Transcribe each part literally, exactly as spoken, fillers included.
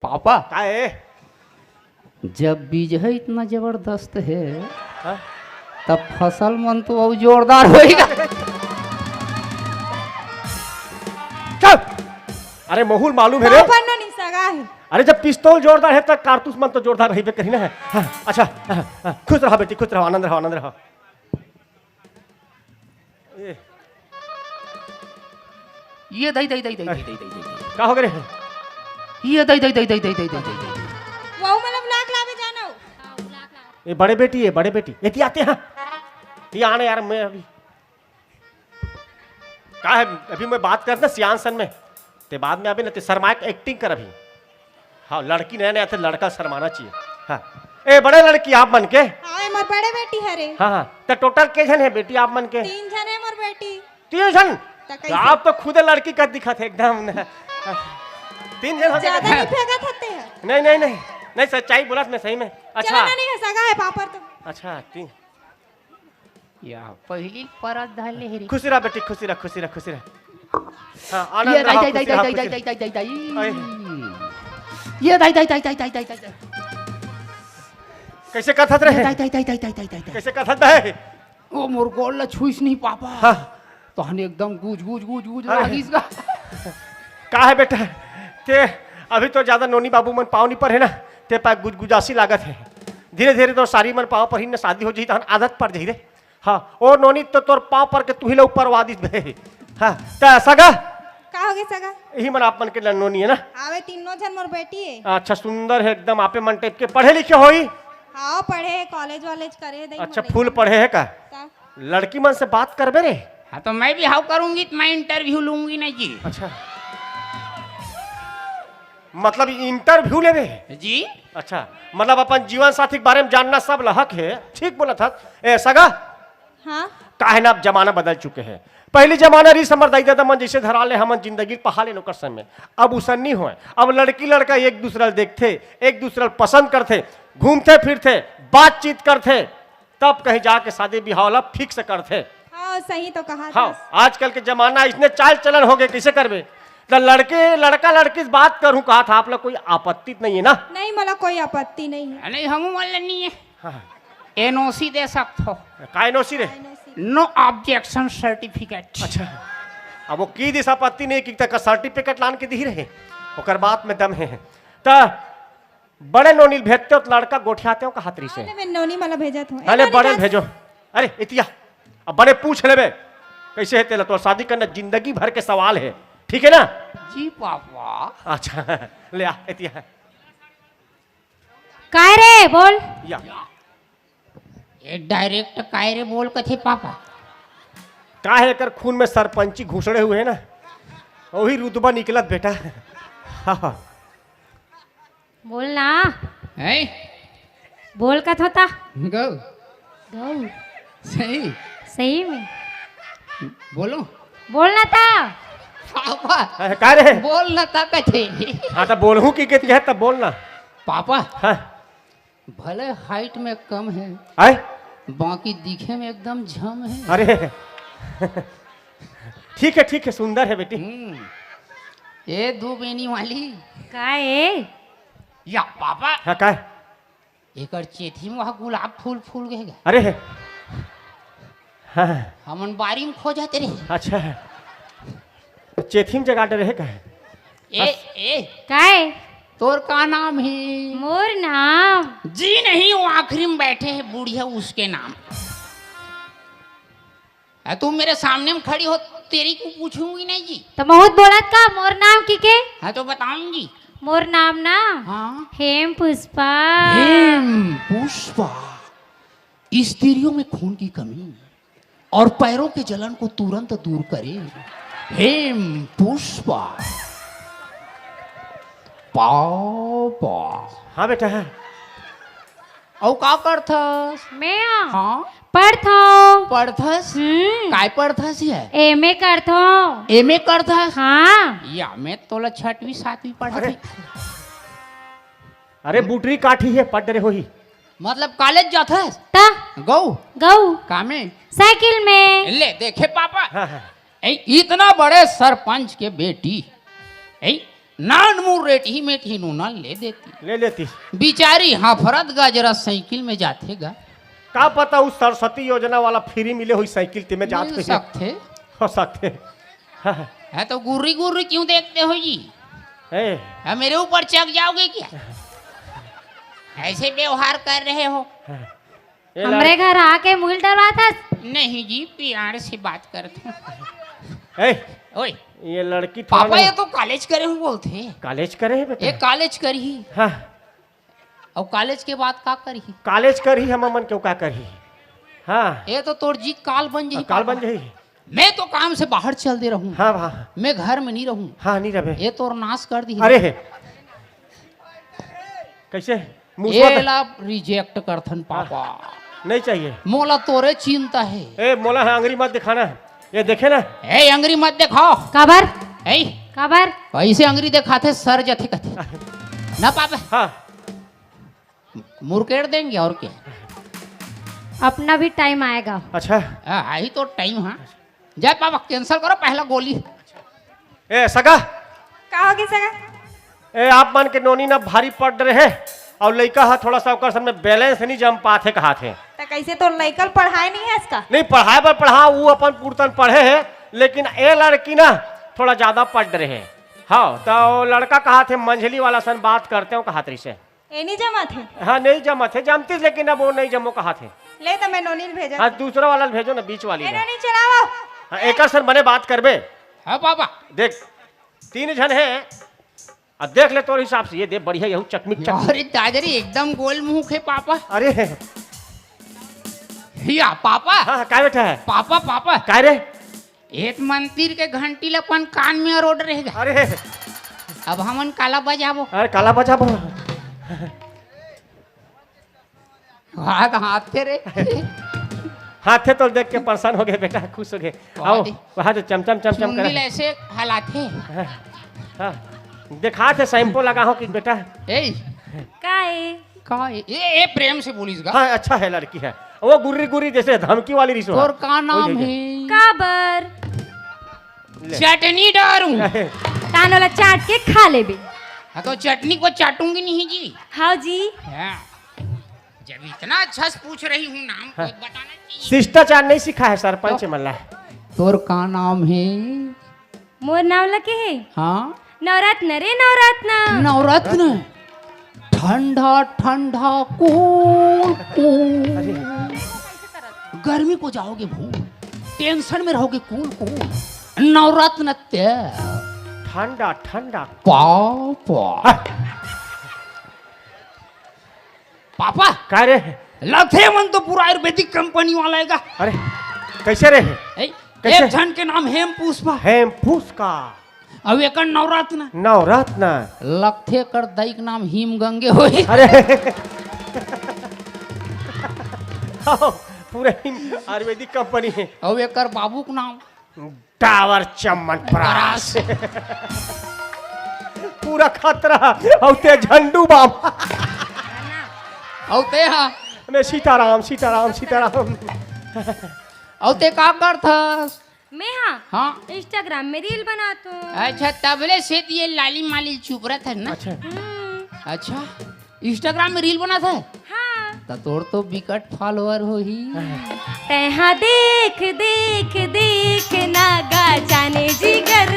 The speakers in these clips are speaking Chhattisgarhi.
पापा, का हे? जब बीज हे इतना जबरदस्त हे, हाँ? तब फसल मन तो अउ जोरदार होही गा। चुप! अरे, महूँ ल मालूम हे रे। पापा, नोनी सगा हे। अरे, जब पिस्तौल जोरदार हे, त कारतूस मन तो जोरदार रहिबे करही ना। हाँ, अच्छा, हाँ, हाँ, खुश रहा बेटी, खुश रहा, आनंद रहा, आनंद रहा। ए। ये दई, दई, दई, दई, दई, दई, दई, दई। का हो गे रे? ये दई, दई, दई, दई, दई, दई, दई, दई। वहू मतलब लाख लावे जानो। ए, बड़े बेटी हे, बड़े बेटी। एती आते, हाँ। ये आने यार, मैं अभी। का हे, अभी मैं बात करत ना सियान सन में। ते बाद में अभी ना, ते शर्माए के acting कर अभी। हाँ, लड़की नया नया थे, लड़का शर्माना चाहिए। हाँ। ए, बड़े लड़की आप मन के? हाँ, ए मोर बड़े बेटी हरे। हाँ, हाँ। त total के झन हे बेटी आप मन के? तीन झन हे मोर बेटी। तीन झन? त कइसे? आप तो खुदे लड़की कस दिखत हे एकदम। तीन झन हो गे। ज्यादा नहीं फेंकत हते हैं। नहीं, नहीं, नहीं। नहीं, सच्चाई बोलत मैं सही में। अच्छा। चलो ना, नहीं है, सगा हे पापड़ तो। अच्छा, तीन। या, पहिली परत धर ले हे रे। खुशी रहा बेटी, खुशी रहा, खुशी रहा, खुशी रहा। हाँ, आनंद ये दाई, रहा, दाई, खुशी दाई, रहा, दाई, खुशी दाई, रहा। दाई, दाई, दाई। अरे। ये दाई, दाई, दाई, दाई, दाई, दाई, दाई। कइसे कथत रहे? ये दाई, दाई, दाई, दाई, दाई, दाई, दाई। कइसे कथत रहे? ओ मोर गोड़ ला छुइस नहीं पापा। हाँ। तहन एकदम गुज, गुज, गुज, गुज अरे। लागिस गा। का हे बेटा? ते अभी तो ज्यादा नोनी बाबू मन पाँव नहीं परे ना, ते पाय गुजगुजासी लागत हे। धीरे-धीरे तोर सारी मन पाँव परही ना, शादी हो जाही, तहन आदत पड़ जाही रे। हाँ, ओ नोनी तो तोर पाँव पर के तुही ला ऊपर वा दिस बे। हाँ, त सगा? का हो गे सगा? इही मन आप मन के ल-, नोनी हे ना? आवे तीनों झन मोर बेटी हे। अच्छा, सुंदर हे एकदम, आपे मन type के। पढ़े लिखे होही? हाँ, पढ़े हे, college वॉलेज करे हे, दई अच्छा, मन full एकदम। पढ़े हे का? का? लड़की मन से बात करबे रे? हाँ, तो मैं भी हाव करूंगी, तो मैं interview लूंगी ना जी। अच्छा, मतलब interview लेबे? जी। अच्छा, मतलब अपन जीवन साथी के बारे में जानना सब ल हक हे। ठीक बोलत हस। ए, सगा? हाँ? का हे ना, अब जमाना बदल चुके हे। पहिली जमाना रिहिस हमर दाई ददा मन जइसे धरा ले, हमन जिंदगी पहा लेन ओकर संग में। अब उसन नी होय। अब लड़की लड़का एक दूसरा ल देखथे, एक दूसरा ल पसंद करथे, घूमथे फिरथे, बातचीत करथे। तब कहीं जाके शादी बिहाव ला fix करथे। हाँ, सही तो कहा हाँ, था। आजकल के जमाना इसने चाल चलन हो गे, कइसे करबे? त लड़के, लड़का लड़की से बात करहूँ कहा था, आप लोग कोई आपत्ति तो नहीं है ना? नहीं, मोला कोई आपत्ति नहीं है। नहीं, हमू मन ले नहीं है। हाँ। N O C दे सकत हो। का N O C रे? No objection certificate। अच्छा, अब वो की दिस आपत्ति नहीं कि तक certificate लान के दी रहे, ओकर बात में दम है। त बड़े नोनी ल भेजते हो त लड़का गोठियाते हो कहात रहिसे। अरे, मैं नोनी मला भेजत हूँ। अरे, बड़े ल भेजो। अरे, इतिया, अब बड़े पूछ लेबे, कइसे हे तेला? तोर शादी करना जिंदगी भर के सवाल हे, ठीक है ना? जी पापा। अच्छा, ले आ, इतिया। काय रे, बोल। या। ये direct काय रे बोल कथे पापा। का हे, एकर खून में सरपंची घुसड़े हुए हे ना, वही रुतबा निकलत बेटा। हाँ, हाँ। बोल ना। हैं? बोल कथों ता। गऊ। गऊ। सही। सही में। बोलो। बोल ना ता। पापा। अरे, का रे? बोल ना ता कथे। हाँ, त बोलहूँ कि के कहे त बोल ना। पापा। हाँ। भले height में कम है, आय? बाकी दिखे में एकदम झम है। अरे, ठीक है, ठीक है, सुंदर है बेटी। हम्म। ए दू बेनी वाली। का ए? या पापा। हाँ, का है? एकर चेथी में वहाँ गुलाब फूल फूल गए गा। अरे, हाँ। हमन बारी में खोजत रहे। अच्छा है। तो चेथी में जगा डरे है का है? ए, बस। ए। काय? तोर का नाम है? मोर नाम? जी नहीं, वो आखिरी में बैठे हैं बुढ़िया, उसके नाम। आ, तू मेरे सामने में खड़ी हो, तेरी को पूछूंगी नहीं जी। तो बहुत बोलत का मोर नाम की के? हाँ, तो बताऊंगी। मोर नाम ना हाँ। हेम पुष्पा। हेम पुष्पा, स्त्रियों में खून की कमी और पैरों के जलन को तुरंत दूर करे। हेम पुष्पा। पापा। हाँ बेटा, है। अउ का करथस? मैं? हाँ। पढ़थौं। पढ़थस? हम्म। काय पढ़थस ये? एमए करथौं। एमए करथस? हाँ। या मैं तोला छठवीं सातवीं पढ़त अरे। हई। अरे बुटरी काठी है, पढ़ डरे होही। मतलब college जाथस? त? गऊ? गऊ। कामे? साइकिल में। ले देखे पापा। हाँ, हाँ। ए, इतना बड़े सरपंच के बेटी, ए, नान मुर रेटही मेटही नूना ले देती। ले लेती। बिचारी हाफरत गाजरा साइकिल में जाथे गा। का पता उस सरस्वती योजना वाला फ्री मिले हुई साइकिल ते में जात मिल हुई है। सकथे। हो सकथे। हाँ, हाँ। हाँ, तो गुर्री गुर्री क्यों देखते हो जी? ए। हाँ, मेरे ऊपर चढ़ जाओगे क्या? ऐसे व्यवहार कर रहे हो। हाँ। ये हमरे लड़- घर आके मुहिल डरवाथस। नहीं जी, प्यार से बात करत हूँ। ए, ओए। ये लड़की थोड़ा पापा, ना ये तो कॉलेज करे हूँ बोलथे। कॉलेज करे है बेटा? ये कॉलेज करही। हाँ। अउ कॉलेज के बाद का करही? कॉलेज करही, हम मन क्यों का करही? हाँ। ये तो तोर जी काल बन जही हाँ, काल पापा। बन जही। मैं तो काम से बाहर चल दे रहूं। हाँ, हाँ। मैं घर में नहीं रहूं। हाँ, नहीं रहे। ये तोर नाश कर दी। अरे हे। कैसे? मुसवा ये द- ला रिजेक्ट करथन पापा। हाँ, नहीं चाहिए। मोला तोरे चिंता है। ए, मोला है अंगरी मत दिखाना। ये देखे ना। ए, अंगरी मत दिखाओ। काबर? ए? काबर? ऐसे अंगरी दिखाथे सर जथे कथे। ना पापा। हाँ। मुरकेड़ देंगे और क्या। अपना भी टाइम आएगा। अच्छा। हाँ, आई तो टाइम, हाँ। जय पापा, कैंसिल करो पहला गोली। ए सगा। का होगे सगा? ए, आप मन के नोनी ना भारी पड़ रहे हे। और लइका हा थोड़ा सा ओकर सामने बैलेंस नहीं जम पाथे कहाथे। त कैसे तोर लइका ल पढ़ाए नहीं है इसका? नहीं, पढ़ाए बर पढ़ा, वो अपन पुरतन पढ़े हे, लेकिन ए लड़की ना थोड़ा ज्यादा पड़ रहे हे। हाँ, तो लड़का कहाथे मंझली वाला सन बात करते हो कहात रही से। ए नहीं जमाथे। हाँ, नहीं जमाथे, जमतीस, लेकिन अब वो नहीं जमो कहाथे। ले तो मैं नोनी ल भेजत हाँ, हूँ। दूसरा वाला ल भेजो ना, बीच वाली ए ला। नोनी, चलाओ। हाँ, एकर सन बने बात करबे। हाँ पापा। देख, तीन झन हे, अब देख ले तोर हिसाब से, ये दे बढ़िया, यहू चकमिक चक। अरे दादा रे, एकदम गोल मुंह के पापा। अरे। या पापा। हाँ, हाँ, काय बेटा है? Papa, papa. काय रे? एक मंदिर के घंटी ल अपन कान में अरोड़ रहेगा। अरे। अब हमन काला बजाबो। अरे, काला बजाबो। हाथ, हाथ थे रे। हाथे तो देख के परेशान हो गए बेटा, खुश हो गए। वाह आओ, दे। वहाँ जो चमचम चमचम चुन्नी करा। ले ऐसे हलाथे। हाँ, हाँ। दिखा थे शैम्पू लगा हो कि बेटा। ए। का ए? का ए? ए, ए, प्रेम से बोलिस गा। हाँ, अच्छा है लड़की है। वो गुर्री गुर्री जैसे धमकी वाली रिसो तोर है। का वो नाम यही है। है? काबर? ले। चटनी डारूं। तान वाला चाट के खा लेबे। हाँ, तो चटनी को चाटूंगी नहीं जी। हाँ जी। हाँ। जब इतना अच्छा से पूछ रही हूँ, नाम को हाँ। बताना चाहिए। शिष्टाचार नहीं सीखा है सरपंच तो मल्ला। तोर का नाम है? मोर नाम ल के हे? हाँ। नवरत्न रे, नवरत्न। नवरत्न। ठंडा ठंडा कूल कूल। अरे। गर्मी को जाओगे भूल, टेंशन में रहोगे कूल कूल। नवरत्न तेल। ठंडा ठंडा। पापा। हाँ। पापा। का रे? लगथे मन तो पूरा आयुर्वेदिक कंपनी वाला हे गा। अरे, कैसे रे? ए, कैसे? एक झन के नाम हेम पुष्पा। हेम पुष्पा। अउ एकर नवरत्न। नवरत्न। लगथे कर दाई के नाम हिम गंगे होही। अरे। पूरा हिम आयुर्वेदिक कंपनी हे। अउ एकर बाबू के नाम टावर चमन परास। पूरा खतरा। अउ ते झंडू बाबा। अउ ते हा। मैं सीताराम, सीताराम, सीताराम। अउ ते का करथस? मैं हा? हाँ। Instagram में reel बनात हूँ। अच्छा, तबले से ये लाली माली चुप रहत है ना? अच्छा। हम्म। अच्छा। Instagram में reel बनात है? हाँ। त तोर तो बिकट follower होही। तैहा देख, देख, देख ना गा जाने जिगर,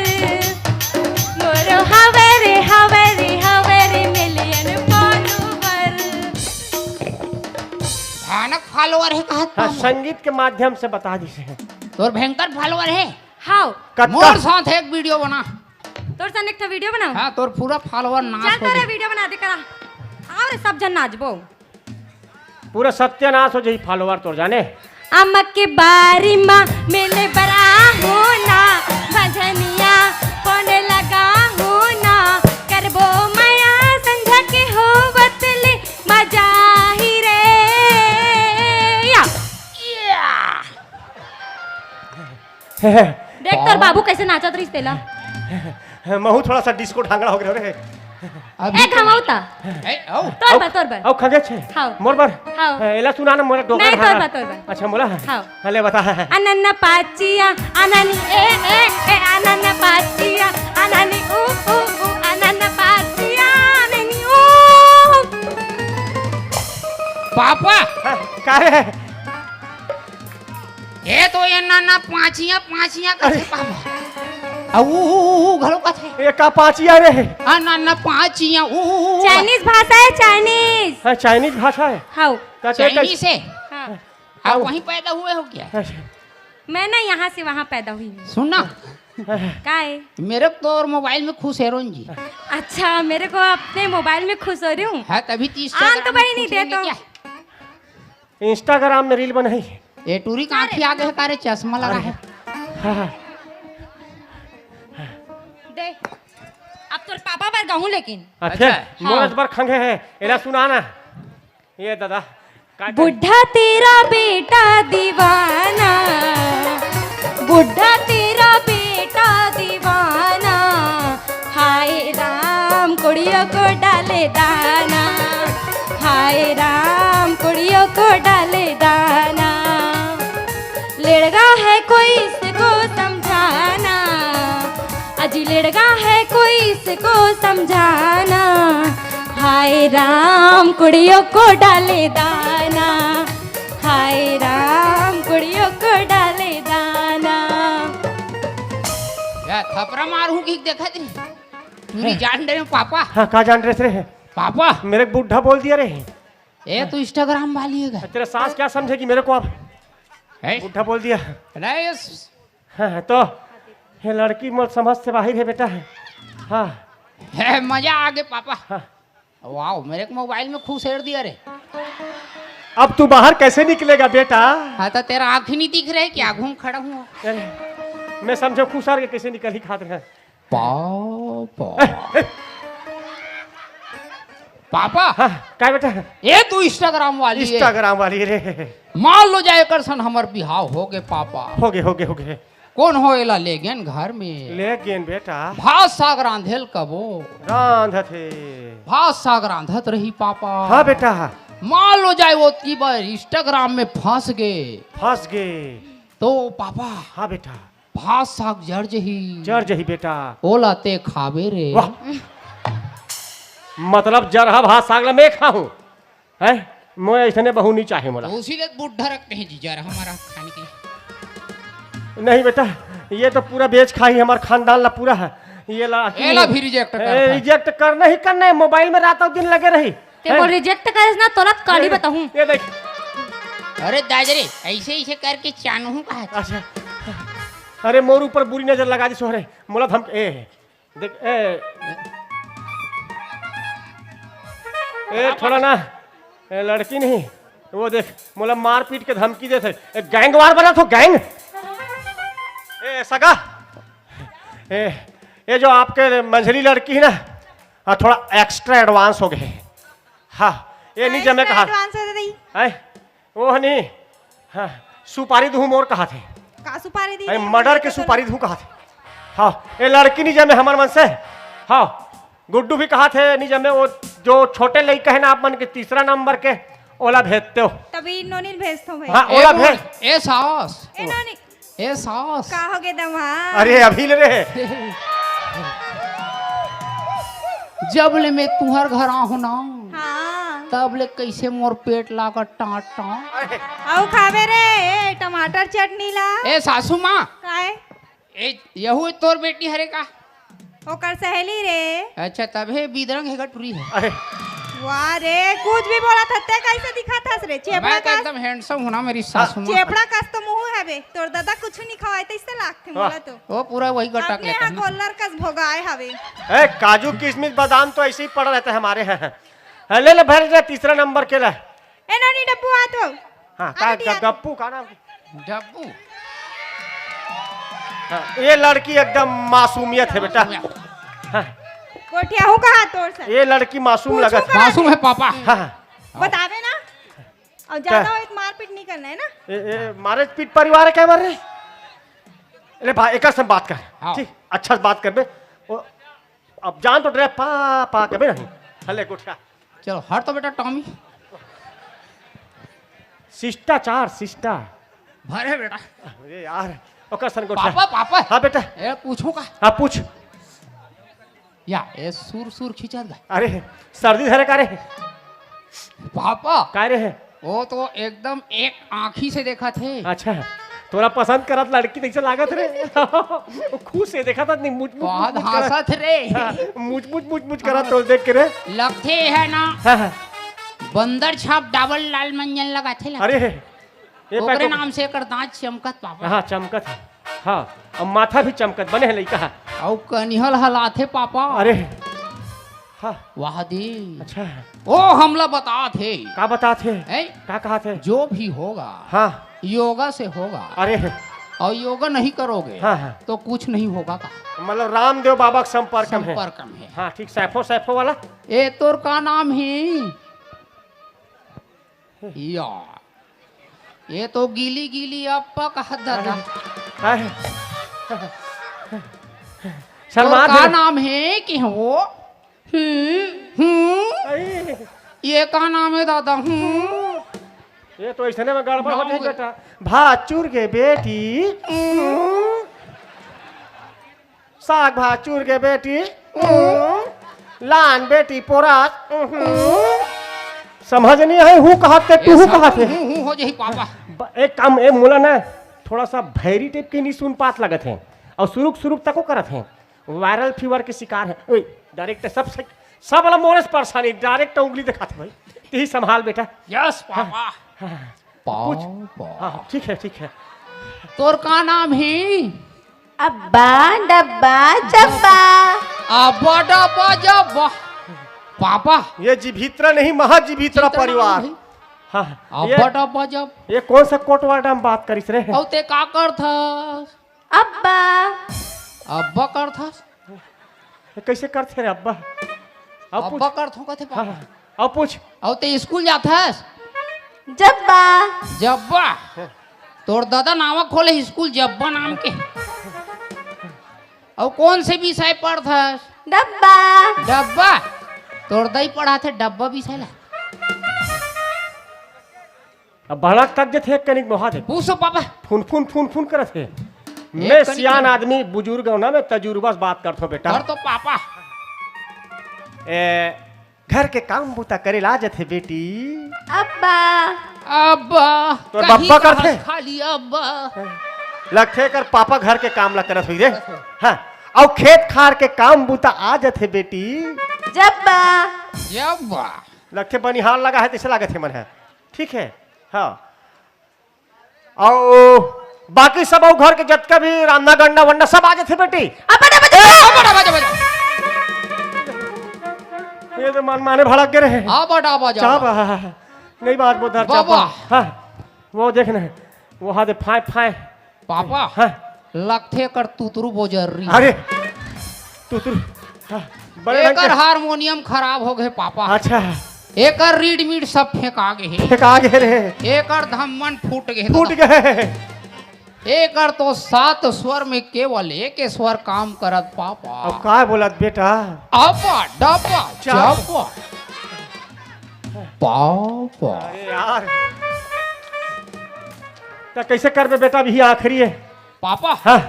मोरो हवे रे, हवे रे, हवे रे million follower। भयानक follower हे कहत हाँ, हूँ। संगीत के माध्यम से बता दीसे। तोर भयंकर follower हे। हाव। कतका? मोर साथ एक video बना। तोर साथ एक ठो video बनाओ। हाँ, तोर पूरा follower नाश चल हो तोरे गए। Video बना दे करा। आओ रे सब झन नाचबो। पूरा सत्यानाश हो जाही follower तोर जाने। अम्मा के बारी मा मिले बरा हो ना, भजनिया कोने लगा हो ना, करबो मया संझा के हो बतले मजा ही रे। या। या। देख तोर बाबू कैसे नाचत रहिस तेला। महू थोड़ा सा disco ढांगड़ा हो गया रे। अभी ए, घमाऊ ता। ए, आओ। तोर बर, तोर बर। आओ, खंगे छे। हाव। मोर बर। हाव। ए, एला सुना ना, मोर डोकर नहीं, तोर बर, तोर बर। अच्छा, मोला? हाव। हाँ, ले बता। अनन पाचिया, अननी, ए, ए, ए, अनन पाचिया, अननी, उ, उ, उ, नन्ना पाचिया नहीं ओ। पापा। हाँ, का रे? ए तो ये नन्ना पाचिया, पाचिया कथे अरे। पापा। आ ऊ, ऊ, ऊ, ऊ घलो कथे। ये का पाचिया रे? आ नन्ना पाचिया, ऊ, ऊ, ऊ। चाइनीज भाषा है, चाइनीज। हाँ, चाइनीज भाषा है। हाँ। का ते चाइनीज कैसे? है? हाँ। आप वहीं पैदा हुए हो क्या? अच्छा। मैं ना यहाँ से वहाँ पैदा हुई हूँ। सुन ना। का है? मेरे को तो और मोबाइल में खुश है रोन जी। अच्छा, मेरे को अपने मोबाइल में खुश हो रही हूँ। हाँ, तभी तो हाँ, Instagram तो में भाई नहीं खुश होंगे देता हूँ। क्या? Instagram में रील बनाई। ये टूरी का आँखी आ गए का रे, चश्मा लगा अरे। है। हाँ, हाँ। दे, अब तोर पापा बर गहूँ लेकिन। अच्छा, अच्छा, मोर हाँ। अजबर खंगे है, एला सुना ना। ये दादा, का करी? बुढ़ा तेरा बेटा दीवाना, बुढ़ा तेरा बेटा दीवाना, हाय राम कुड़ियों को डाले दाना, हाय राम कुड़ियों को डाले दाना। लड़गा है कोई इसको समझाना, अजी लड़गा है कोई इसको समझाना। हाय राम कुड़ियों को डाले दाना, हाय राम कुड़ियों को डाले दाना। या थपरा मारहूँ कि देखत रही। तू नहीं जान रहे हो पापा? हाँ, का जान रहे रे? पापा। मेरे को बुढ़ा बोल दिया रे। ए, तू Instagram वाली है क्या? तेरा सास क्या समझेगी मेरे को अब? हैं? बुढ़ा बोल दिया। नहीं, इस हाँ, हाँ, तो ये लड़की मोर समझ से बाहर है बेटा। हाँ। है, मजा आ गए पापा। हाँ। वाओ, मेरे को मोबाइल में खुश हेर दिया रे। अब तू बाहर कैसे निकलेगा बेटा? हाँ, तो तेरा आँख ही नहीं दिख रहा है क्या? घूम खड़ा हूँ। अरे, मैं समझो खुश हार के कैसे निकल ही खात रहे। पापा। पापा। हाँ, काय बेटा? ये तू Instagram वाली है। Instagram वाली रे। मान लो जाए कर सन हमर बिहाव हो गए पापा। हो गए, हो गए, हो गए। कौन हो एला ले गेन घर में? ले गेन बेटा। भात साग रांधेल कबो। रांधत हे। भात साग रांधत रही पापा। हाँ बेटा। मान लो जाए वो की बार Instagram में फंस गए। फंस गए। तो पापा। हाँ बेटा। भात साग जर जही। जर जही बेटा। ओला ते खाबे रे। वाह। मतलब जरहा भात साग ला मैं खाहूँ? हैं? मोए ऐसने बहू नहीं चाहे मोला। तो उसी ले बुढ़ा रखते हैं जी, जरहा हमारा खाने के लिए। नहीं बेटा, ये तो पूरा बेच खाही हमार खानदान ला पूरा है। ये ला एला भी reject कर ए, दे। Reject करना ही करना है, मोबाइल में रात और दिन लगे रही। ते हैं? मोर reject करेस ना, तोला काली ए, बताहूँ। ये देख। अरे दादा रे, ऐसे, ऐसे करके चानहूँ कहा था। अच्छा। अरे मोर ऊपर बुरी नजर लगा दी सोहरे। मोला धमक-, ए, देख, ए, ए, थोड़ा ना, ए, लड़की नहीं, वो देख, मोला मारपीट के धमकी देथे। ए, gang war बना तो gang। ए, सगा, ए, ये जो आपके मंझली लड़की है ना, हाँ, थोड़ा extra advance हो गए। हाँ, ये नहीं जमे कहा। Advance हो गई। हैं? वो नहीं। हाँ, सुपारी दूँ मोर कहा थे। का सुपारी दी अरे, रे? Murder के सुपारी दूँ कहा थे। हाँ, ये लड़की नहीं जमे हमर मन से। हाँ, गुड्डू भी कहा थे नहीं जमे, वो जो छोटे लइका है ना आप मन के तीसरा नंबर के, ओला भेजते हो। तभी नोनी भेजते हो भाई। हाँ, ए ओला वो, भेज। ए सास। ए नोनी। ए सास। का हो गे दमाद? अरे अभी ले रे। जब ले मैं तुहर घर आहूँ ना, हाँ। तब ले कैसे मोर पेट लागत टाँट टाँट। अरे। अउ खाबे रे, ए, टमाटर चटनी ला। ए सासू माँ। काय? ए, यहू तोर बेटी हरे का? ओकर सहेली रे। अच्छा, तभे बिदरंग हे गटुरी है। अरे। वाह रे, कुछ भी बोला था, ते कैसे दिखा था रे? चेपड़ा मैं तो का एकदम handsome हूँ ना, मेरी सासू माँ। चेपड़ा कस तो मुँह है बे, तोर दादा कुछ नहीं खवाए, तो इससे लागते वाह। मोला तो। वो पूरा वही गटक अपने लेता यहाँ है। गोल्लर कस भोगाए हवे। ए, काजू, किशमिश, बादाम तो ऐसे ही पड़ा रहता है हमारे यहाँ। हाँ, ले ले, भर ले, तीसरा नंबर के ला। ए नोनी, डब्बू आत हो। हाँ, का, अरे ग-, गप्पू का नाम? डब्बू। हाँ, ये लड़की एकदम मासूमियत है बेटा। मासूमियत। हाँ। गोठिया हूँ कहा तोर से? ये लड़की मासूम पूछू लगत है। कहा? मासूम है पापा। हाँ, हाँ। बतावे ना। और ज्यादा क्या? हो एक मारपीट नहीं करना है ना। ए, ए, मारे पीट परिवार है क्या मार रहे? अरे भाई, एक से बात कर। हाँ। ठीक, अच्छा से बात कर बे। ओ, अब जान तो डरे पा, पा कबे नहीं। हले गोठिया। चलो, हट तो बेटा टॉमी। शिष्टाचार, शिष्टा। भरे बेटा। अरे यार, ओकर सन गोठिया। पापा, पापा। हाँ बेटा। ए, पूछूं का? हाँ, पूछ। या, ए सुर सुर खींचत गा। अरे, सर्दी धरे का रे? पापा, का रे हे? वो तो एकदम एक आँखी से देखत हे। अच्छा, तोला पसंद करत लड़की तइसे लागत रे। खुश हे, देखत हे, नहीं, मुच, मुच, बहुत मुच, मुच करत। हंसत रे। हाँ, मुच, मुच, मुच, मुच करत तो देख के रे। लगथे हे ना, हाँ, हाँ। बंदर छाप डबल लाल मंजन लगाथे लगथे। अरे, ये ओकरे पैक नाम से एकर दांत चमकत पापा। हाँ, चमकत हे। हाँ, अब माथा भी चमकत बने हे लइका। अउ कनिहल हलाथे पापा। अरे, हाँ। वाह दे। अच्छा। ओ हमला बतात हे। का बतात हे? हैं? का कहत हे? जो भी होगा, हाँ। योगा से होगा। अरे। और योगा नहीं करोगे, हाँ, हाँ। तो कुछ नहीं होगा का? मतलब रामदेव बाबा के संपर्क में हे। संपर्क में हे। हाँ, ठीक, सैफो, सैफो वाला। ए, तोर का नाम हे? या, ये तो गीली गीली अब्बा कहत दादा। अरे, तोर शर्मा का नाम हे कि वो? हम्म, हम्म। अरे। ये का नाम हे दादा? हम्म। ये तो अइसने में गड़बड़ हो जाही बेटा। भाचुर के बेटी। हम्म। साग भात चूर के बेटी, उहुं। लान बेटी पोरास, उहुं। समझ नहीं आए, हूँ कहत ते, ए, तू हूँ सब कहत हे। हूँ, हूँ हो जाही पापा। ब-, एक काम, ए मोला ना, थोड़ा सा भैरी टाइप के नहीं सुन पात लगत हे, और सुरुक सुरुक तको करत हे, वायरल फीवर के शिकार हे। ओए, डायरेक्ट सब से, सब वाला मोरे से परेशानी, डायरेक्ट उंगली दिखाते भाई, तेही संभाल बेटा। Yes papa. हाँ। पाव, पूछ। पाव। हाँ, हाँ, ठीक है, ठीक है। तोर का नाम हे? अब्बा, डब्बा, जब्बा। अब्बा, डब्बा, जब्बा। पापा। ये जिभित्रा नहीं, महाजिभित्रा जिभित्रा परिवार। नहीं। हाँ, हाँ। अब्बा, ये, डब्बा, जब। ये कौन सा कोटवाडा में बात करिस रे? अउ ते का करथस? अब्बा। अब्बा करथस? ये कैसे करथे रे अब्बा? अब पूछ। अब्बा करथो कथे हाँ, पापा। हाँ। अब पूछ। अउ ते स्कूल जाथस? जब्बा। जब्बा? तोर दादा नावा खोले स्कूल जब्बा नाम के। अउ कौन से विषय पढ़थस? डब्बा। डब्बा? तोर दाई पढ़ाथे डब्बा विषय ला। अब भड़क तक जथे एक कनिक मोहा दे। पूछो पापा। फुन, फुन, फुन, फुन करत हे। एक मैं कनिक सियान आदमी, बुजुर्ग हूँ ना, मैं तजुर्बा से बात करथो बेटा। कर तो पापा। ए, घर के काम बूता करे ला जथे बेटी। अब्बा। अब्बा। तोर कहीं बब्बा कहा करथे? खाली अब्बा। लगथे कर पापा घर के काम ला करत होई रे। हाँ, अउ खेत खार के काम बूता आ जथे बेटी। जब्बा। जब्बा। लगथे बनिहार लगा हे, तइसे लागत हे मन हे। ठीक हे, हाँ। अउ बाकी सब अउ घर के जतका भी रांधा गंडा वंडा सब आ जथे बेटी। अबड़, अबड़, ए, अबड़, अबड़, अबड़। ये तो मन माने भड़क गे रहे। अबड़, अबड़, चाप, अबड़। हाँ, हाँ, हाँ। नहीं बात बोल रहा, चाप। बाबा। हाँ, वो देखना है, वो हाथ फाय, फाय। पापा, हाँ। लगथे कर तुतरू बोजर रही। अरे, तुतरू, हाँ, बड़े ढंग एकर के हारमोनियम खराब हो गए पापा। अच्छा। एकर रीड मीड सब फेंका गे हे। फेंका गे रे। एकर धम्मन फूट गए हे फूट दादा। गए। एकर तो सात स्वर में केवल एक स्वर काम करत पापा। अब का बोलत बेटा? अब्बा, डब्बा, चाप। चापा। पापा। अरे यार। त कैसे करबे बेटा, अभी आखिरी हे। पापा, हाँ।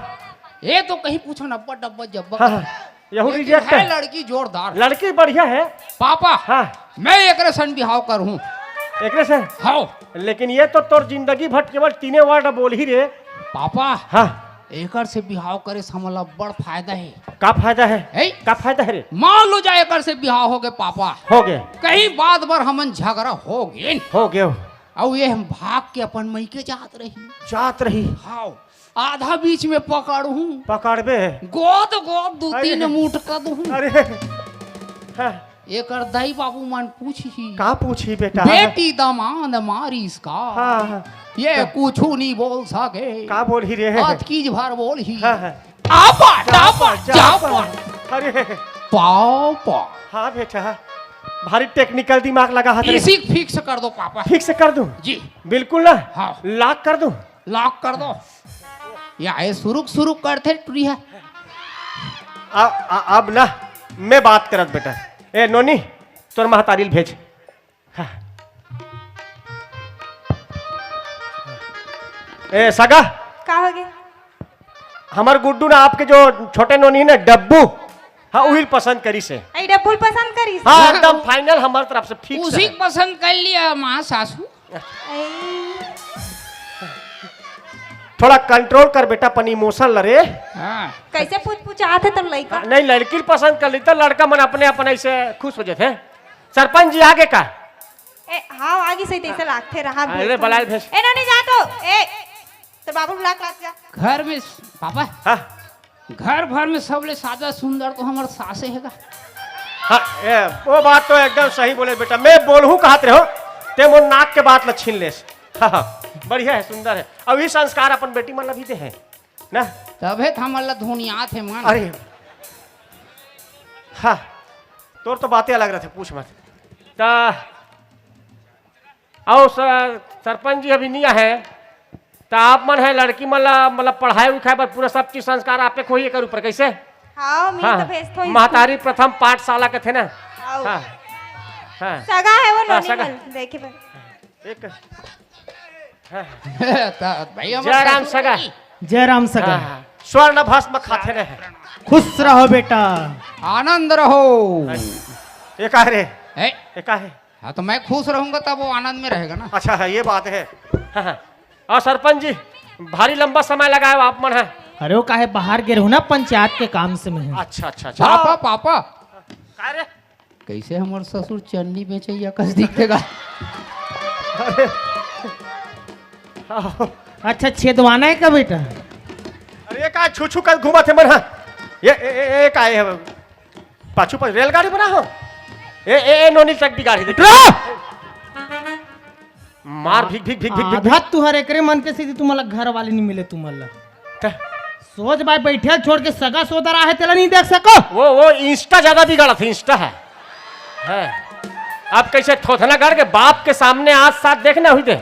ये तो कहीं पूछो न, अब्बा डब्बा जब्बा। हाँ, हाँ। यहू लेकिन reject हे हे। लड़की जोरदार। लड़की बढ़िया हे। पापा, हाँ। मैं एकरे सन बिहाव करहूँ। एकरे से? हाँ। लेकिन ये तो तोर जिंदगी भर केवल तीने word बोलही रे। पापा, हाँ। एकर से बिहाव करे से हमला बड़ फायदा हे। का फायदा हे? हे? का फायदा हे रे? मान लो जा एकर से बिहाव हो गए पापा। हो गए। कहीं बात बर हमन झगड़ा हो गए। हो गए। अउ ये हम भाग के अपन मइके जात रही। जात रही। हाँ। आधा बीच में पकड़हूँ। पकड़बे? गोद गोद दू अरे। तीन मुटका दूँ। अरे। हाँ। एकर दाई बाबू मन पूछही। का पूछही बेटा? बेटी दमांद मारिस का? हाँ, हाँ। ये कुछू नहीं बोल सके। का बोलही रे? अतकीज भर बोलही। हाँ, हाँ। आपा, टापा, चापा, चापा। अरे। पापा। हाँ बेटा, भारी technical दिमाग लगा हाथ रे। इसी fix कर दो पापा। Fix कर दूँ? जी। बिल्कुल ना? हाँ। Lock कर दूँ? Lock कर दो। या, ए सुरुक सुरुक करथे टुरी हे। आ, आ, अब ना, मैं बात करत बेटा। ए नोनी, तोर महतारी ल भेज। हाँ। ए सगा। का हो गे? हमर गुड्डू ना, आपके जो छोटे नोनी हे ना, डब्बू। हाँ, उही पसंद करिस हे। आई डब्बुल पसंद करिस। हाँ, एकदम फाइनल हमार तरफ से फिक्स उसी हे। पसंद कर लिया माँ सासू। आई। थोड़ा कंट्रोल कर बेटा अपन इमोशन ल रे। हाँ। कैसे पूछ पूछ आते तब लइका? नहीं, लड़की ल पसंद कर ली तो लड़का मन अपने अपने ऐसे खुश हो जाते हैं। सरपंच जी आगे का? ए, हाँ, आगे सही तैसे लागथे रहा अरे, भेज। बलाए भेज। ए, नोनी जा तो। ए, तो बाबू बुला के लात जा। घर में पापा। हाँ। घर भर में सबले सादा सुंदर तो हमर सासे हे गा। हाँ, ए, वो बात तो एकदम सही बोले बेटा। मैं बोलहूँ कहत रहे हो, ते मोर नाक के बात ल छीन लेस। हाँ, हाँ, बढ़िया है, सुंदर है। अब ये संस्कार अपन बेटी मन ल भी दे है ना। तभे त हमन ल धुनियात हे मन। अरे, हाँ, तोर तो बातें अलग रहते, पूछ मत। ता अउ स-, सरपंच जी अभी नहीं आए, त आप मन है लड़की मन ला, मतलब, पढ़ाई उठाई बर पूरा सब चीज संस्कार आपे खोही एकर ऊपर, कैसे? हाँ, मैं हाँ, तो भेजथों स्कूल। महतारी प्रथम पाठशाला के थे ना? आओ। हाँ, हाँ। सगा है वो हाँ, नोनी सगा। मन, देखे बर। एक, हाँ। त भैया, जय राम ससुर सगा। जी। जय राम सगा। हाँ, हाँ। स्वर्ण भस्म खाथे ने है। खुश रहो बेटा। आनंद रहो। ये का है रे? ए? ये का है? हाँ, तो मैं खुश रहूंगा तब वो आनंद में रहेगा ना। अच्छा है, ये बात है। हाँ, हाँ। और सरपंच जी, भारी लंबा समय लगाए हो आप मन है। अरे वो काहे बाहर गे रहूं ना, पंचायत के काम से मैं। अच्छा, अच्छा, अच्छा। Papa, papa. का रे? कैसे हमर ससुर चन्नी बेचैया कस दिखते गा? अरे। अच्छा, छेदवाना है का बेटा? अरे ये का छू छू कर घूमत हे मन, हाँ? ये, ए, ए, ए, का ये? पाछू पर रेलगाड़ी बना हो। ए, ए, ए, नोनी ट्रक बिगाड़ी दे। रो! मार भिक, भिक, भिक, भिक, भिक, आधा भिक। तुहर एकरे मन के सीधी तुमला घर वाले नहीं मिले तुमला। त? सोच भाई बैठे छोड़ के सगा सोदर आहे तेला नहीं देख सको। वो, वो Insta ज्यादा बिगाड़ा था, Insta है। हैं। अब कैसे थोथना गढ़ के बाप के सामने आज साथ देखना हुई दे।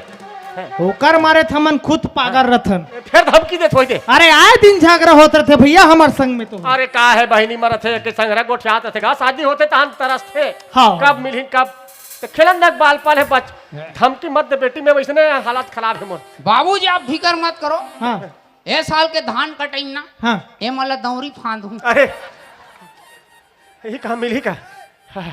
ओकर मारे थमन खुद पागल रथन। फिर धमकी देत होई दे। अरे आए दिन झगड़ा होत रथे भैया हमर संग में तो। अरे का है बहिनी मरत है के संग रह गोठियात रथे का शादी होते तहन तरस थे। हाँ। कब मिलही कब तो खेलन दक बाल पाल है बच। धमकी मत दे बेटी में वैसने हालत खराब है मोर। बाबूजी आप फिकर मत करो। हाँ। ए साल के धान कटई ना। हाँ। ए मला दौरी फांद हूँ। अरे ये कहाँ मिली का? हाँ।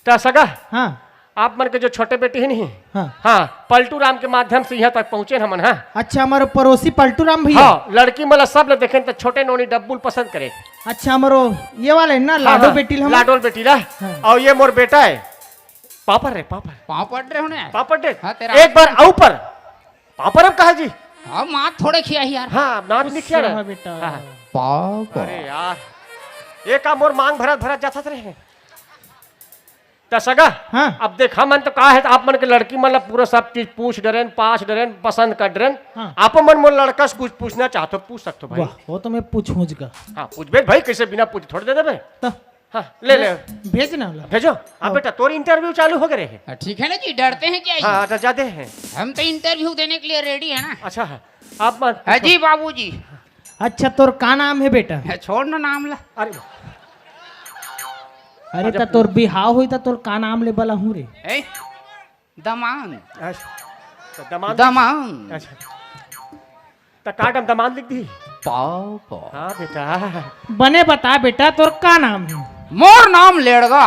त सगा, हाँ। आप मन के जो छोटे बेटी है नहीं, हाँ। हाँ, पलटू राम के माध्यम से यहाँ तक पहुँचे हमन, हाँ। अच्छा, हमारे पड़ोसी पलटू राम भैया। हाँ, लड़की मन ला सब ले देखेन त छोटे नोनी डब्बुल पसंद करे। अच्छा, हमारो ये वाले ना, हाँ, लाडो हाँ, बेटी ला हमन। लाडोल बेटी ला। हाँ। और ये मोर बेटा है, पापड़ रे, पापड़। पापड़ रे होने। पापड़ रे। हाँ, तेरा एक बार आऊ पर। पापड़ अब कहा जी? हाँ, मात थोड़े खिया ही यार। हाँ, मात नहीं खिया गुस्सा ना। है बेटा। हाँ। पापड़। अरे यार, ये का मोर मांग भरत भरत जाथत रहे। त सगा, हाँ। अब देख, हमन तो का है, त आप मन के लड़की मन ला पूरा सब चीज पूछ डरेन, पाछ डरेन, पसंद कर डरेन। हाँ। आप मन मोर लड़का से कुछ पूछना चाहत हो, पूछ सकत हो भाई। वाह, वो तो मैं पूछूंगा। हाँ, पूछबे भाई, कैसे बिना पूछ थोड़े दे देबे? त? हाँ, ले, ले। भेज ना ला। भेजो। हाँ, हाँ। बेटा, तोर interview चालू हो गए रहे। हाँ, ठीक है ना जी, डरते हैं क्या जी? हाँ, तो जाते हैं। हम तो interview देने के लिए ready है ना। अच्छा, हाँ। आप मत हाँ पूछो। जी, बाबूजी। अच्छा, तोर का नाम है बेटा? है, छोड़ ना नाम ला। अरे। अरे, अच्छा। त तोर बिहाव होई त तोर का नाम ले बला हूँ रे? ए? दमांद। अच्छा, त दमांद। दमांद। अच्छा। त का दम दमांद लिख दी? पापा। हाँ बेटा। बने बता बेटा, तोर का नाम है? मोर नाम लेड़गा।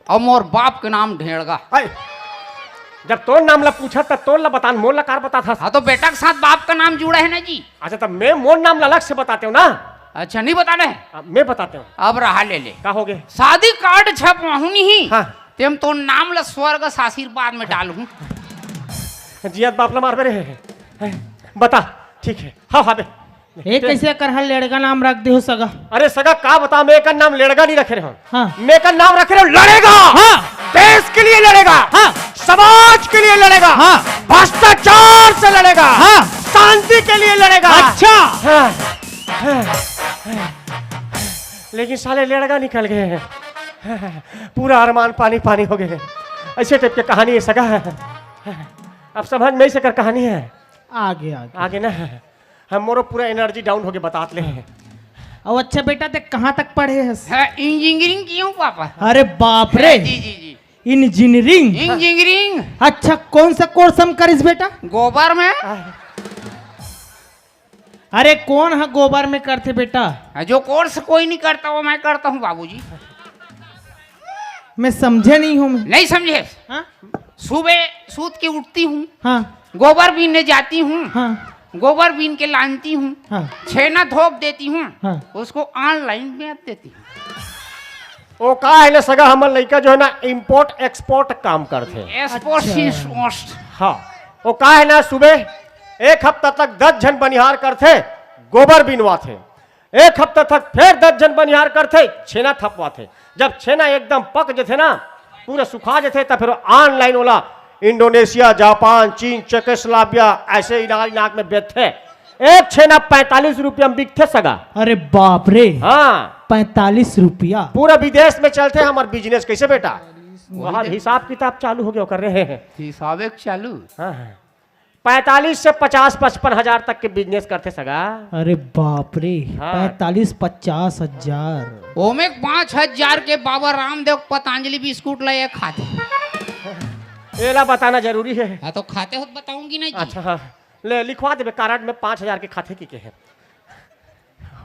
अउ मोर बाप के नाम ढेड़गा। अरे, जब तोर नाम ला पूछा त तोर ला बतान, मोर ला कार बता था। हाँ, तो बेटा के साथ बाप का नाम जुड़ा है ना जी। अच्छा, तब मैं मोर नाम ला अलग से बताते हो ना। अच्छा, नहीं बताना है? अब मैं बताते हूँ। अब रहा ले ले। का हो गए? शादी कार्ड छपवाहूँ नहीं। हाँ। तेम तोर नाम ला स्वर्ग से आशीर्वाद में डालूँ। जियत बाप ला मार मेरे। बता, ठीक है। हाँ, हाँ बे। ए, कैसे एकर हर लेड़गा नाम रख दे हो सगा? अरे सगा, का बता, मैं एकर नाम लेड़गा नहीं रखे रहे हूँ। हाँ। मैं एकर नाम रखे रहे हूँ लड़ेगा। हाँ। देश के लिए लड़ेगा। हाँ। समाज के लिए लड़ेगा। हाँ। भ्रष्टाचार से लड़ेगा। हाँ। शांति के लिए लड़ेगा। अच्छा। हाँ। हाँ। लेकिन साले लेड़गा निकल गए हैं। पूरा अरमान पानी पानी हो गए हैं। ऐसे टाइप के कहानी है सगा। अब समझ में ऐसे कर कहानी है। आगे, आगे। आगे ना। हम मोरो पूरा एनर्जी डाउन होके बतात ले हैं। अब अच्छा बेटा, ते कहाँ तक पढ़े हस? है, इंजीनियरिंग किया हूँ पापा। अरे बाप रे। जी, जी, जी। इंजीनियरिंग? इंजीनियरिंग। अच्छा, कौन सा कोर्स हम करिस बेटा? गोबर में। आह। अरे, कौन ह गोबर में करथे बेटा? हाँ, जो कोर्स कोई नहीं करता, वो मैं करता हूँ बाबूजी। मैं समझे नहीं हूँ मैं। नहीं समझे? हाँ? सुबह सूत के उठती हूँ, हाँ। गोबर बीनने जाती हूँ, हाँ। गोबर बीन के लानती हूँ, हाँ। छेना थोप देती हूँ, हाँ। उसको ऑनलाइन बेच देती हूँ। वो का है ना सगा, हमर लइका जो है ना, इम्पोर्ट एक्सपोर्ट काम करथे। एक्सपोर्ट अच्छा। इंपोर्ट। हाँ, वो का है ना, सुबह एक हफ्ता तक दस झन बनिहार करथे, गोबर बिनवाथे। एक हफ्ता तक फिर दस झन बनिहार करथे, छेना थपवाथे। जब छेना एकदम पक जथे ना, पूरा सुखा जथे, तब फिर ऑनलाइन ओला इंडोनेशिया, जापान, चीन, चेकोस्लोवाकिया, ऐसे इलाका इलाक में बेचथे। एक छेना पैंतालीस रुपया में बिकथे सगा। अरे बाप रे। हाँ। पैंतालीस रुपया। पूरा विदेश में चलथे हमर बिजनेस। कैसे बेटा? वही वहाँ देख। हिसाब किताब चालू हो गया कर रहे हैं। हिसाबे चालू। हाँ, हाँ। पैंतालीस से पचास पचपन हजार तक के बिजनेस करथे सगा। अरे बाप रे। हाँ। पैंतालीस पचास हजार। ओमे पाँच हजार के बाबा रामदेव पतंजलि बिस्कुट ला एक खाथे। एला बताना जरूरी है। हाँ, तो खाते हो तो बताऊंगी ना जी। अच्छा, हाँ। ले, लिखवा देबे कारड में पाँच हजार के खाथे की के है।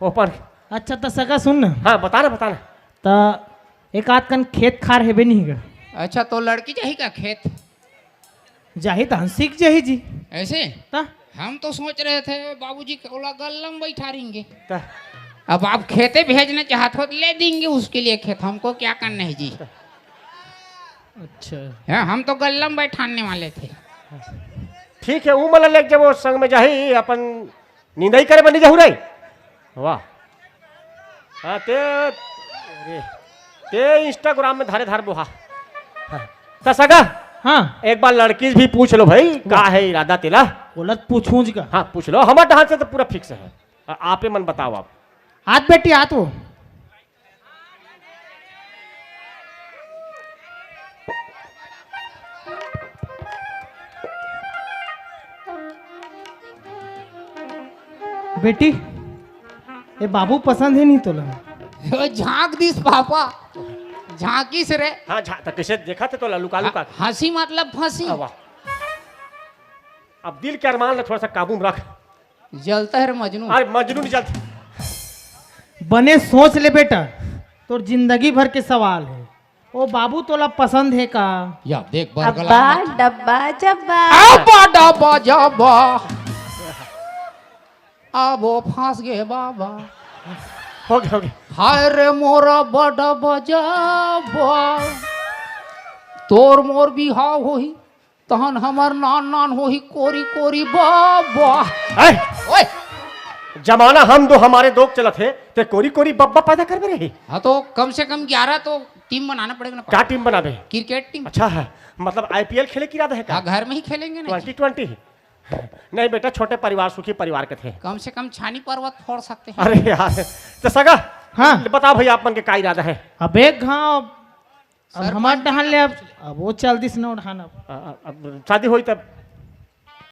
ओपन। अच्छा, त सगा सुन ना। हाँ, बता ना, बता ना। त एक आध कन खेत खार हेबे नहीं गा? अच्छा, तो लड़की जाही का खेत? जाही त हम सीख जाही जी। ऐसे? त? हम तो सोच रहे थे बाबूजी के ओला गल्ला में बैठा रहेंगे। त? अब आप खेते भेजना चाहते हो तो ले देंगे उसके लिए खेत, हमको क्या करना है जी। अच्छा। हाँ, हम तो गल्ला में बैठाने वाले थे। ठीक है, ऊ मन ला लेके जब वो संग में जाही, अपन निंदाई करे बर नहीं जाहू रे। वाह। हाँ, ते, अरे, ते Instagram में धारे धार बोहा। हाँ। त सगा, हाँ। एक बार लड़की भी पूछ लो भाई, का वाह। है इरादा तेला? गलत पूछूंज का? हाँ, पूछ लो, हमारे ढांचे से तो पूरा फिक्स है। आ-, आपे मन बताओ आप। आत बेटी, आत वो। बेटी, ये बाबू पसंद है नहीं तोला? ओ, झांक दिस पापा, झांकिस रे। हाँ, झा-, त कैसे देखा थे तोला लुका लुका के? हंसी मतलब फंसी। आ, वाह। अब दिल के अरमान ला थोड़ा सा काबू में रख। जलता है रे मजनू। अरे मजनू नहीं जलता। बने सोच ले बेटा, तोर जिंदगी भर के सवाल है। ओ बाबू तोला पसंद है का? या देख बरगला अब्बा, मत। डब्बा जब्बा। अब्बा डब्बा जब्बा। अब वो फंस गए बाबा। हो गया, हो गया। हाय रे मोरा बड़ा बजाबा, तोर मोर बिहाव होही, तहन हमर नान नान होही कोरी कोरी बाबा। हैं? ओए! जमाना हम दो हमारे दो चलत हे, ते कोरी कोरी बब्बा पैदा करबे रही। हाँ, तो कम से कम ग्यारह तो टीम बनाना पड़ेगा ना। क्या टीम बनाबे? Cricket team. अच्छा है, मतलब आईपीएल खेले की इरादा है क्या? हाँ, घर में ही खेलेंगे ना जी। Twenty twenty? नहीं बेटा, छोटे परिवार सुखी परिवार के थे। कम से कम छानी पर्वत फोड़ सकते हैं। अरे यार, तो सगा, हाँ। बता भैया, आप मन के का इरादा है? अबे घाव, अब सर, हमार कौन डहान ले, अब, अब वो चल दिस नौ डहान अब। आ, आ, अब शादी होई तब?